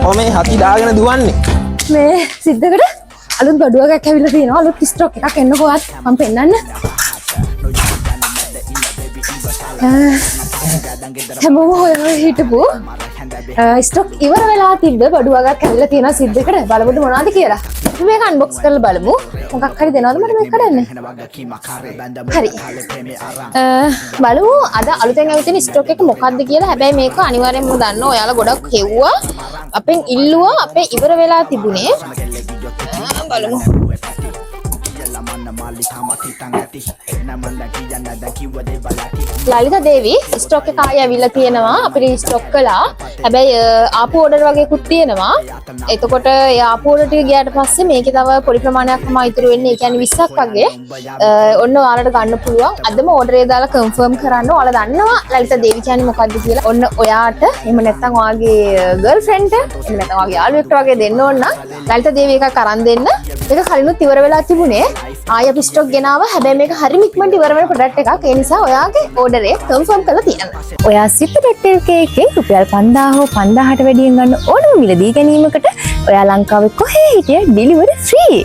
මම මේ හති දාගෙන දුවන්නේ. මේ සිද්ධකට අලුත් බඩු වගයක් ඇවිල්ලා තියෙනවා. අලුත් ස්ටොක් එකක්. එන්නකෝ ඔයත්, මම පෙන්නන්න. හැමෝම හොය හොය හිටපු ස්ටොක් ඉවර වෙලා තිබ්බ බඩු වගයක් ඇවිල්ලා තියෙනවා සිද්ධකට. බලමුද මොනවද කියලා. අපි මේක අන්බොක්ස් කරලා බලමු. මොකක් හරි දෙනවද මට මේක කඩන්න? හරි. බලමු අද අලුතෙන් ඇවිත් තියෙන ස්ටොක් එක මොකක්ද කියලා. හැබැයි මේක අනිවාර්යෙන්ම දන්නවා ඔයාලා ගොඩක් හෙව්වා. අපෙන් ඉල්ලුවා, අපේ ඉවර වෙලා තිබුණේ. බලමු. ලලිතා දේවි ස්ටොක් එක ආයෙ ඇවිල්ලා තියෙනවා. අපිට ස්ටොක් කළා. හැබැයි ආපු ඕඩර් වගේකුත් තියෙනවා. එතකොට ඒ ආපු ඕඩර් ටික ගියාට පස්සේ මේකේ තව පොඩි ප්‍රමාණයක් තමයි ඉතුරු වෙන්නේ. ඒ කියන්නේ 20ක් වගේ. ඔන්න ඔයාලට ගන්න පුළුවන්. අදම ඕඩර් එක දාලා කන්ෆර්ම් කරන්න. ඔයාලා දන්නවා ලලිතා දේවි කියන්නේ මොකද්ද කියලා. ඔන්න ඔයාට එහෙම නැත්නම් ඔයාගේ ගර්ල්ෆ්‍රෙන්ඩ්ට එහෙම නැත්නම් ඔයාගේ යාළුවෙක්ට වගේ දෙන්න ඕන නම් ලලිතා දේවි එකක් අරන් දෙන්න. ඒක කලිනුත් ඉවර වෙලා තිබුණේ. ආයෙ අපි ස්ටොක් ගෙනාවා. හැබැයි මේක හරිම ඉක්මනට ඉවර වෙන ප්‍රොඩක්ට් එකක්. ඒ නිසා ඔයාගේ ඕඩර් එක කන්ෆර්ම් කරලා තියන්න. ඔයා සිද්ධ.lk එකෙන් රුපියල් 5000 හෝ 5000ට වැඩියෙන් ගන්න ඕනම මිලදී ගැනීමකට ඔයා ලංකාවේ කොහේ හිටියත් ඩෙලිවරි ෆ්‍රී.